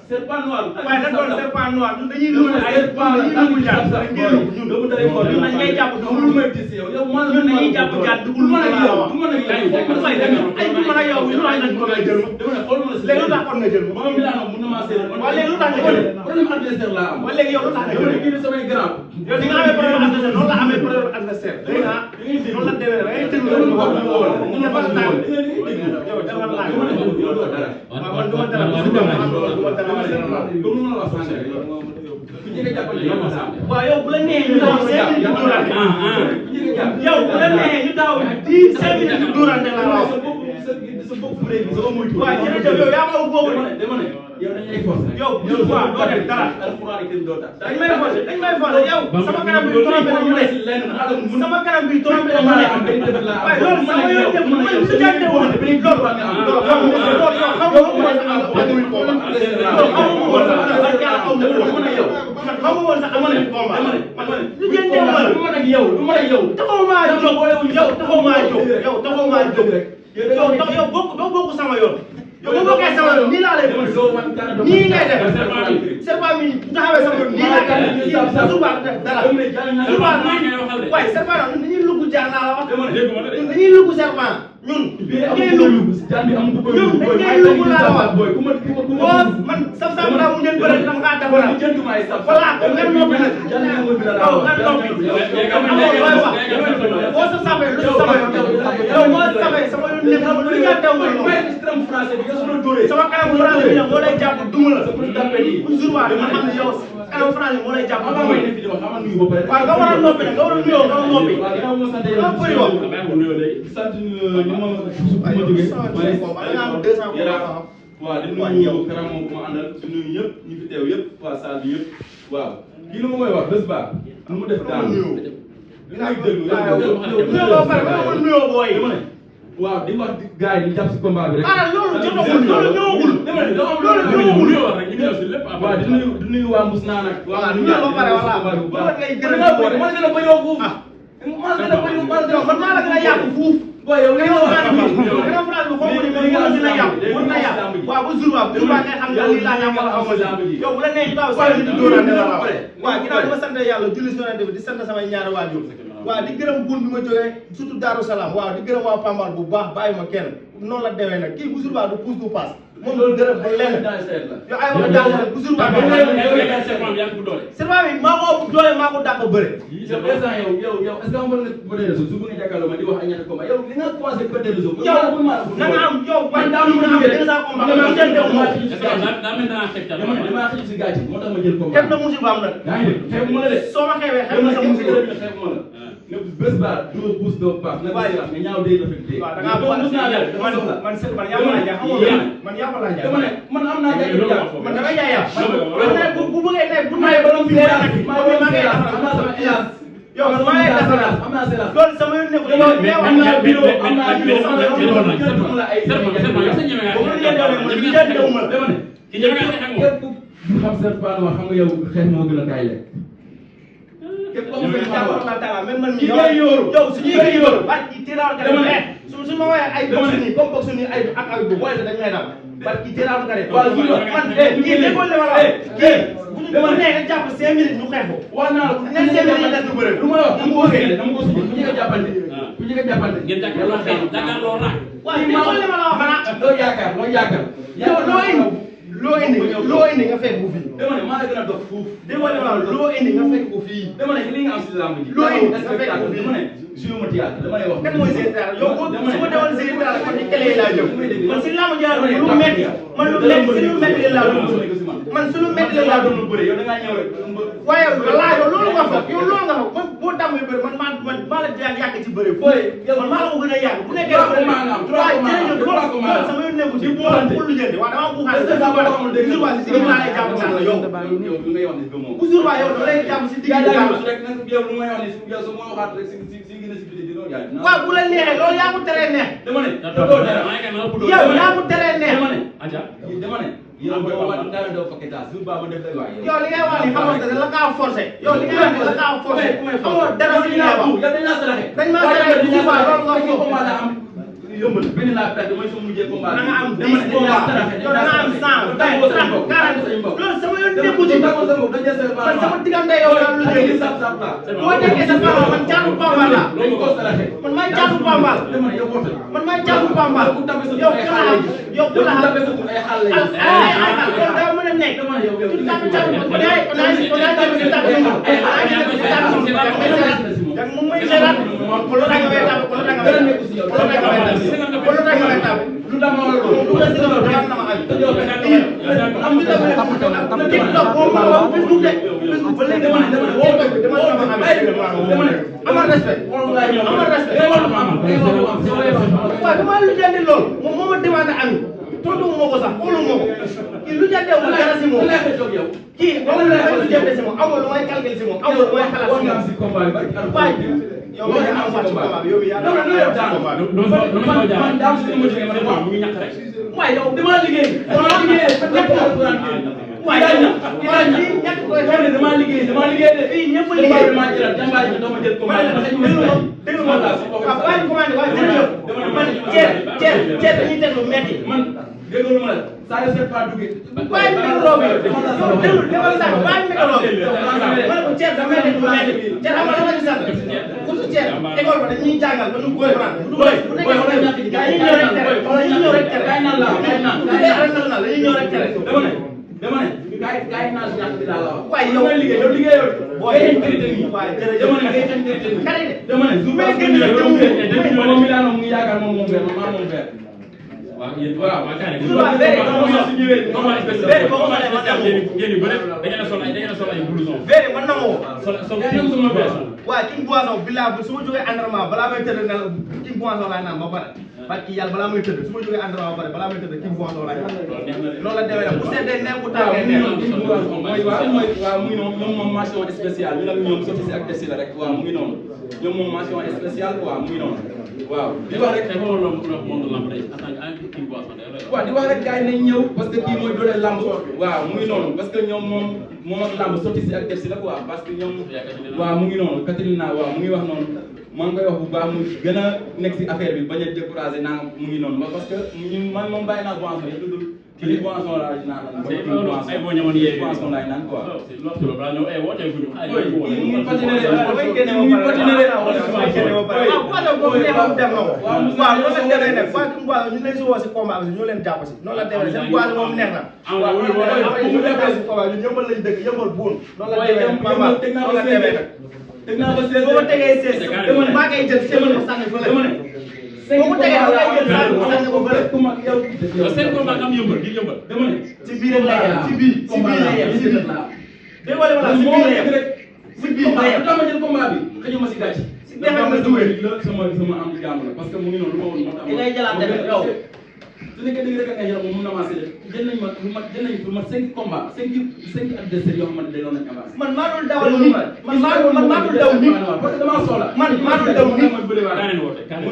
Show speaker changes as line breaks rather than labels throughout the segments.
serpent noir waaye dañ doon serpent noir ñun dañuy lu ay dañuy jàpp ñun doomu tare ko ñun dañ ngay jàpp du lu may gis yow man ñun dañuy jàpp jàpp du mën ak yow du mën ak yow fay dem ay du mën ak yow ñu wax nañ ko ngay jël dama ne xool ma léegi lu tax kon nga jël moom mi la xam mën na ma séer wa léegi lu tax nga jël problème adversaire la am wa léegi yow lu tax nga jël kii samay grand yow di nga amee problème adversaire noonu la amee problème adversaire léegi na noonu la demee da ngay tëgg ñu wax ñu wol ñu defal tàng yow defal la yow do dara man duma dara duma dara comme mu la wax sànq rek ku njëkk a jàppale waaw yow bu la neexee ñu taw 5 minutes durante yow bu la neexee ñu taw 5 minutes durante la wax sa bopp bu léegi sama moytu waaw jërëjëf yow yaa ma boobu dama ne yow dañ lay forcer yow bu fois doo def dara alxuraan kenn doo tax dañ may forcer yow sama kanam bi trompé na mu ne sama kanam bi trompé na mu ne waaye loolu sama yoon def man su jante woon loolu yow xam nga woon sax amoon nañu combat lu jëndee woon ak yow du ma ak yow taxaw maa jóg yow taxaw maa jóg rek yow bokk sama yoon yow boo bokkee sama yoon nii laa lay def nii ngay def serpent mi bu taxawee sama yoon nii laa koy def suba def dara suba waaye serpent ñun dañuy lugg jaar naa la wax ñun dañuy lugg serpent ñun dañuy lugg ñun dañuy lugg laa la wax boo man saf saf daa mu ngeen bëre dama kaa def voilà nga noppi nag waaw nga noppi boo saf safee lu sama yoon yow boo safee sama yoon nekk na lu nga teew sama kanam français bi nag moo lay jàpp duma la bu jour ba dama xam ne yow kanam français moo lay jàpp duma la waaw nga war a noppi nag nga war a nuyoo nga noppi nga bëri wax
sant ñu ma jógee waaw di nuyu karam moom bu ma àndal di nuyu ñëpp ñu fi teew yëpp waa salle bi yëpp waaw kii lu ma koy wax bés ba lu mu def daan dinaa déglu
nuyoo pare ba ma nuyoo booy
waaw di wax gars yi di jàpp si combat bi rek.
ah loolu jotagul loolu ñëwagul. loolu ñëwagul
rek ñu ngi si lépp. waaw di nuyu waa Moussa nag.
waaw di nuyu ba pare voilà man ngay gën a boole man gën a bañoo fuuf. man gën a bañoo man maa la gën a yàqu fuuf. waaw yow li nga wax nii gën a faral di xonk ni moom gën a yàqu mën na yàqu. waaw bu jour ba ngay xam ne lii laa ñàkk wala xaw ma yow bu la nee taw sa di dóoraan ne la waaw ginnaaw di ma sant yàlla julli sonante bi di sant samay ñaari waajur waaw di gërëm gun bi ma jógee surtout Darou Salaam waaw di gërëm waa Pambal bu baax bàyyi ma kenn noonu la demee nag kii bu jour ba du pousse du passe moom loolu gërëm ba lenn yow ay wax daal bu jour ba serment bi maa ko ëpp doole maa ko dàq bëre
yow est-ce que am nga bëre réseau su nga jàkkaarloo ma di wax ay ñaata combat yow li nga commencé côté réseau
yow na nga am yow man daa mën a am 200 combat dama jënde mo
dama xëj si gàcce moo tax ma jël combat
xeeb na musiba am nag
yaa ngi dégg xeeb ma la de
soo ma xeebee xeeb na sa musiba
xeeb ma la ne bés ba du pousse do pass na bàyyi nga ñaaw day rafet
waaw da nga mus naa la man sëñ man yaa ma la jaay man yaa ma la jaay
dama ne man am naa jaay
man dama jaay yaa man bu bëggee ne bu may ba doon fi ma ngay am na sama ilaas yow man maa ngi defal am naa sela loolu sama yoon ne ko yow am naa bureau am naa bureau sama yoon la ay
ki ñu xam serpent wax xam nga yow xeex moo gën a kaay lekk
képp ko fi jàppal la taala même man mi ngay yóoru yow su ñuy yóoru barki tiraal ka def su ma waxee ay box ni comme box ni ay ak bu boy dañ may dal barki tiraal ka def waaw man kii déggoo li ma la wax kii dama ne nga jàpp 5 minutes ñu xeex ko wax naa la ne 5 minutes def du bëre lu ma wax dama ko waxee dama ko suñu ñu ko jàppante ku ñu ko jàppante ngeen jàkkaarloo xeex jàkkaarloo raak waaw déggoo li ma la wax xanaa loo yaakaar yow loo indi nga fekk ko fii dama ne maa la gën a dox fuuf déggoo li ma la wax loo indi nga fekk ko fii dama ne li nga am si lamb ji loo indi nga fekk ko fii dama ne joué ma théâtre dama lay wax kan mooy seen théâtre yow su ma demoon seen théâtre kon ci télé laa jëm man si lamb jaar lu metti man lu metti si lu metti laa doon man su lu metti laa doon bëre yow da ngaa ñëw rek waaye laa yow loolu nga foog yow loolu nga foog boo tàmbalee bëre man maa la yàgg ci bëre man maa la ko gën a yàgg bu nekkee waaye jërëjëf
combat
sama yoon nekku ci bu lu jënd wa dama bu xal
est-ce que ça va xamul dégg
jour ba ci digg la lay jàpp sax la yow
yow lu ngay wax ni gëmoo
bu jour ba yow da lay jàpp ci digg
rek nak yow lu may wax ni yow so mo waxat rek ci gëna ci biti di do yaay
waaw bu la neexee loolu yaa ko teree neex
dama ne
yow yaa ko teree neex
dama ne yow boo wax dara do fakki taas jour ba ma def lay wax
yow li ngay wax ni xamoo ne la ka forcer yow li ngay wax la ka forcer xamoo dara ci li ngay wax
yow dañ la saraxé
dañ ma saraxé ci ba loolu nga ko
combat la am yombal benn la perte mooy so mujjé combat
da nga am 10 combat yow da nga am 100 40 loolu sama yoon nekku ci sama diggante yow daal lu jël boo déggee sa parole man jaatu Pambal la man may jaatu Pambal man may jaatu Pambal yow ku la ay kon daa mën a nekk tu tapu tapu ko day ko yang mumay serat ko lo nga wéta ko lo nga wéta lu da ma wala lu da ci do dama na ay am di da TikTok ko ma wa Facebook de Facebook ba lay dama ama respect wa dama lu jandi lool mom moma demande am tontu mo ko sax xolu mo ko ki lu jande mo dara ci mo ki mo la lu jande ci mo amul lu may calcul ci mo amul lu may xalaat ci mo yow ya am fa ci combat yow ya do man dam ci mo ci mo ngi ñak rek way yow dama liggéey way ñak ko xone dama liggéey de fi ñepp liggéey dama jël jamba ji do ma jël combat déglu ma la way commandé way jërëjëf man ceeb dañuy teg lu metti man déglu ma la ça ne fait pas duggé way micro bi déglu demal sax way micro bi man ko ceeb da metti lu metti ceeb am la ci sant ku su ceeb école ba dañuy jàngal ba ñu koy prendre bu nekk gaay yi ñëw rek tere gaay naan la dañuy ñëw rek tere dama ne gaay naan ñak bi la wax way yow liggéey boy crédit way dama ne ngay tan crédit dama ne su may gën mo mi la no mu yaakar mom ver ma mom ver waaw yéen waaw ma kaane su ñu ñëwee comment spécial ngeen yu bëre da ngeen sol ay blouson véré man na mo sol sama version waaw King Boisson bilaa bu su ma jógee entraînement balaa may tëdd nelaw King Boisson laay naan ba pare parce que yàlla balaa may tëdd su ma jógee entraînement ba pare balaa may tëdd King Boisson laay naan loolu la demee nag bu seddee neex bu tàngee neex waaw mu ngi noonu ñoom moom mention spéciale ñu nag ñoom sotti si ak desi la rek waaw mu ngi noonu ñoom moom mention spéciale waaw mu ngi noonu waaw di wax rek waaw di wax rek gars yi nañ ñëw parce que kii mooy doole lamb waaw mu ngi noonu parce que ñoom moom ak lamb sotti si ak def si la quoi parce que ñoom waaw mu ngi noonu Katrina waaw mu ngi wax noonu maa ngi koy wax bu baax mu gën a nekk si affaire bi bañ a découragé naa mu ngi noonu parce que man moom bàyyi naa boisson yi dudul kii boisson la naan ay boo ñamoon yee boisson laay naan quoi ñu lay si woo si combat bi ñu leen jàpp si noonu la demee seen boisson moom neex na waaw ñu defee si combat ñu yëmbal lañ dëkk yëmbal buun noonu la demee combat noonu la demee nag teg naa ba 16 boo tegee 16 maa ngay jël seen ko sànni fële boo ko tegee da ngay jël sànni ko fële yow seen combat am yëmbal di yëmbal dama ne ci biir lay yem ci biir lay yem ci biir dégg wala wala ci biir lay yem ci biir lay yem dama jël combat bi xëju ma si gàcc si defal nga duwee la sama am jàmm la parce que mu ngi noonu lu ma woon moo tax ngay jëlaat def yow su nekkee dëgg rek nga yow moom mun na maa séddale jël nañ ma lu mat 5 combats 5 adversaires yoo xamante ne dañoo nañ avancé. man maa dul dawal nit man maa dul daw nit parce que damaa soxla. man maa dul daw nit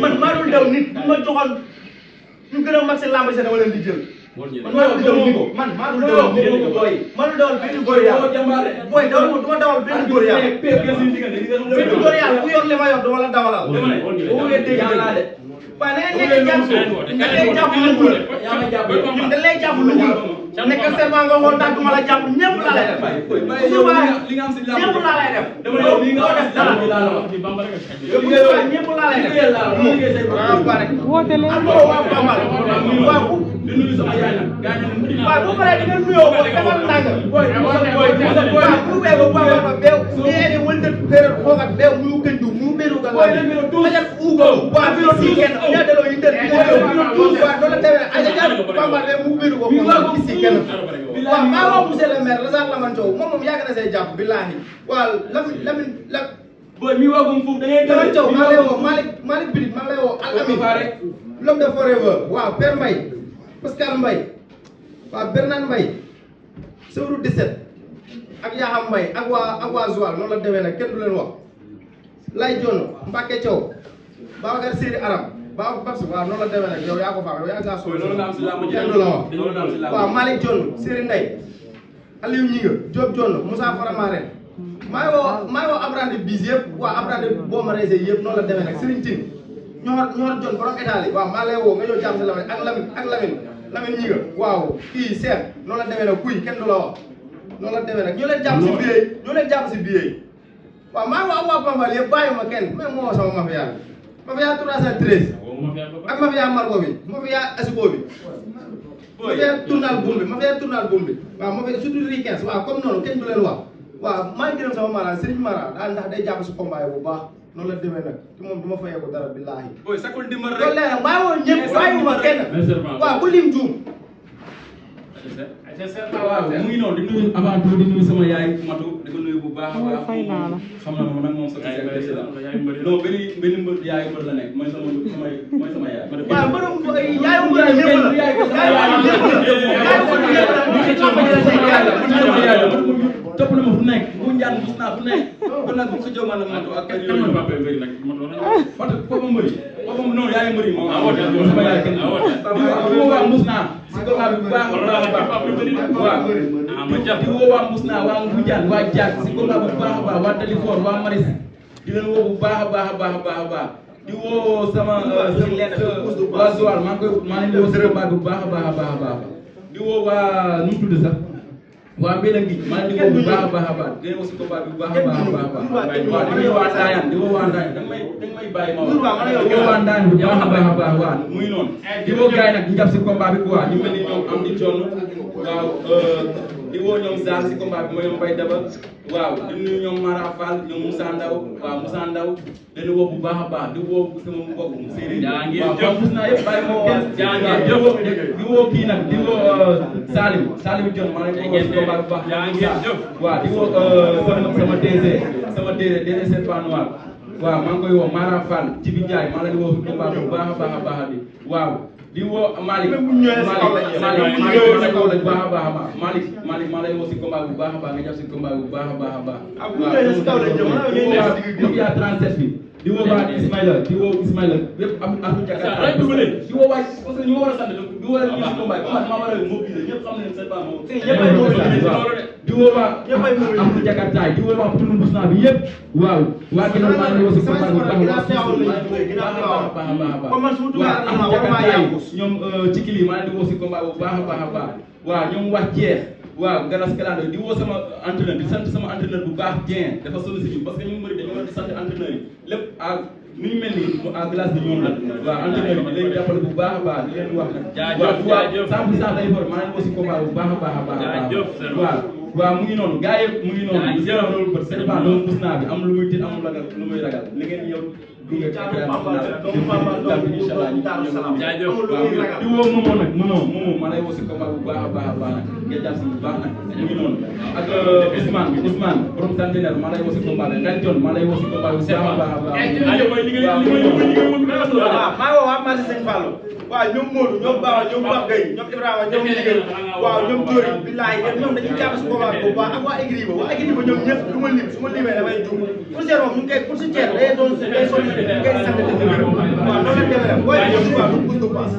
man maa dul daw nit bu ma joxoon ñu gën a mag seen lamb dama leen di jël. man maa dul daw nit man maa dul daw nit maa dul dawal benn góor yàlla booy dawal du ma dawal benn góor yàlla benn góor yàlla ku yor li ma yor dama la dawalal. boo ngeen dégg de. waaw da ngay nekk jàpp ñun dañ lay jàpp lu nekk serment nga woon daal du ma la jàpp ñëpp laa lay def. ñëpp laa lay def. doo def dara. ñëpp laa lay def. woote leen waaw Pambal waaw waaw bu paree di nga nuyoo ko defal ndànk. waaw bu bee ba Pambal ba beew ñeeni wëlde péréb xoogat beew mu gëndu mu beru ga la ajal ugo waaw bi si kenn ñaa delo yi tëdd waaw do la tawé ajal Pambal be mu beru ko ko si kenn waaw maa woo monsieur le maire Lazare Lamane Thiaw moom yàgg na say jàpp billahi waaw Lamine la boy mi wagum fu da ngay Lamane Thiaw maa lay woo Malick Bidik maa lay woo Al Amin
l'homme de forever waaw Père Mbaye Pascal Mbaye waaw Bernard Mbaye Sewru 17 ak Yaxam Mbaye ak waa Joal noonu la demee nag kenn du leen wax Lay Jono Mbacke Thiaw Babacar Siri Aram Babou Babs waaw noonu la demee nag yow yaa ko faa yow yaa gaa
loolu nga am si làmb
kenn du la wax waaw Malick Dione Siri Ndeye Aliou Ñinga Diop Dione Moussa Faramaren maa ngi woo abrandi bis yëpp waa abrandi boo ma reesee yëpp noonu la demee nag Serigne Tine ñoor Dione borom état yi waaw maa lay woo nga ñëw jàmm si Lamine ak Lamine Ñinga waaw kii Cheikh noonu la demee nag kuy kenn du la wax noonu la demee nag ñoo leen jàpp si billet yi ñoo leen jàpp si billet yi waaw maa ngi woo ak waa Pambal yëpp bàyyi ma kenn même moo sama mafia mafia 313 ak mafia Margo bi mafia Asibo bi mafia tournal boum bi mafia tournal boum bi waaw mafia surtout Rikens waaw comme noonu kenn du leen wax waaw maa ngi gërëm sama mara Serigne Mara daal ndax day jàpp si combat yi bu baax noonu la demee nag te moom du ma fayee ko dara billaahi
booy sakul dimbal rek
loolu leer na maa woon ñëpp bàyyiwuma kenn waaw ku lim juum
waaw mu ngi noonu di nuyu avant tout di nuyu sama yaay Matu di ko nuyu bu baax a baax xam na ma nag moom sa kese la non benn mbër yaay mbër la nekk mooy sama yaay
waaw mbërëm yaayu mbër ñëpp la
topp na ma fu nekk bu njaan gis naa fu nekk kon nag bu ko jox ma nag Matu ak yooyu Matu foofu mbëri foofu noonu yaay mbëri moom sama yaay kenn waa mus naa si ko waa bu baax waaw di woo waa mus naa waa Ngunjaan waa Diak si ko waa bu baax a baax waa Dalifort waa Maris di leen woo bu baax a baax a baax a baax a baax di woo sama waa Joal maa leen di woo si combat bu baax a baax a baax a baax di woo waa nu mu tudd sax waa Mbéla Ngi maa ngi di woo bu baax a baax a baax di leen woo si combat bi bu baax a baax a baax waaw di woo waa Ndayane di woo waa Ndayane da nga may bàyyi ma wax di woo waa Ndayane bu baax a baax a baax waaw muy noonu di woo gars yi nag ñu jàpp si combat bi quoi ñu mel ni ñoom am di jonn waaw di woo ñoom Zal si combat bi mooy ñoom Mbaye Daba waaw di nuyu ñoom Mara Fall ñoom Moussa Ndaw waaw Moussa Ndaw dañu woo bu baax a baax di woo sama mbokk mu séeréer waaw gis naa yëpp bàyyi moo di woo kii nag di woo Salim Dione maa ngi woo si combat bu baax waaw di woo sama DG Sène Pas Noir waaw maa ngi koy woo Mara Fall ci bi Ndiaye maa ngi leen di woo si combat bu baax a baax a baax bi waaw di woo Malick Malick maa lay woo si combat bu baax a baax nga jàpp si combat bu baax a baax a baax. waaw yaa 37 bi di woo waa Ismaïla yëpp am Jakarta di woo waa parce que ñu ma war a sant di woo leen ñu si combat bi maa war a mobiliser ñëpp xam nañ seen baax moom. di woo waa am Jakarta di woo waa tund Busna bi yëpp waaw waa Guèye maa ngi woo si combat bu baax a baax ñoom ci kili maa ngi di woo si combat bu baax a baax a baax waaw ñoom wax jeex waaw Galas Kalando di woo sama entraîneur di sant sama entraîneur bu baax Dieng dafa sollicité parce que ñu bëri dañu war di sant entraîneur yi lépp ak nu ñu mel ni à glace bi ñoom la waaw entraîneur bi leen jàppale bu baax a baax di leen wax nag waaw 100% day for maa ngi woo si combat bu baax a baax a baax waaw waaw mu ngi noonu gars yëpp mu ngi noonu lu seeroon loolu bët c'est pas loolu gis naa bi am lu muy tiit amul ragal lu muy ragal li ngeen ñëw gunge ci jaajëf di woo Momo nag Momo ma lay woo si combat bu baax a baax a baax nag nga jàpp si bu baax nag mu ngi noonu ak Ousmane borom centenaire ma lay woo si combat bi Ngagne John ma lay woo si combat bu baax a baax a baax
maa woo waa marché Sëñ Fallou waaw ñoom Modou ñoom Baba ñoom Pape Gueye ñoom Ibrahima ñoom Liggéey waaw ñoom Diori billahi ñoom dañuy jàpp si combat bu baax ak waa Igri ba ñoom ñëpp du ma lim su ma limee damay juum pour seer moom ñu ngi koy pour si ceer day doon day sonn ngay sant di gërëm waaw noonu la demee rek booy ñoom waaw du pousse de passe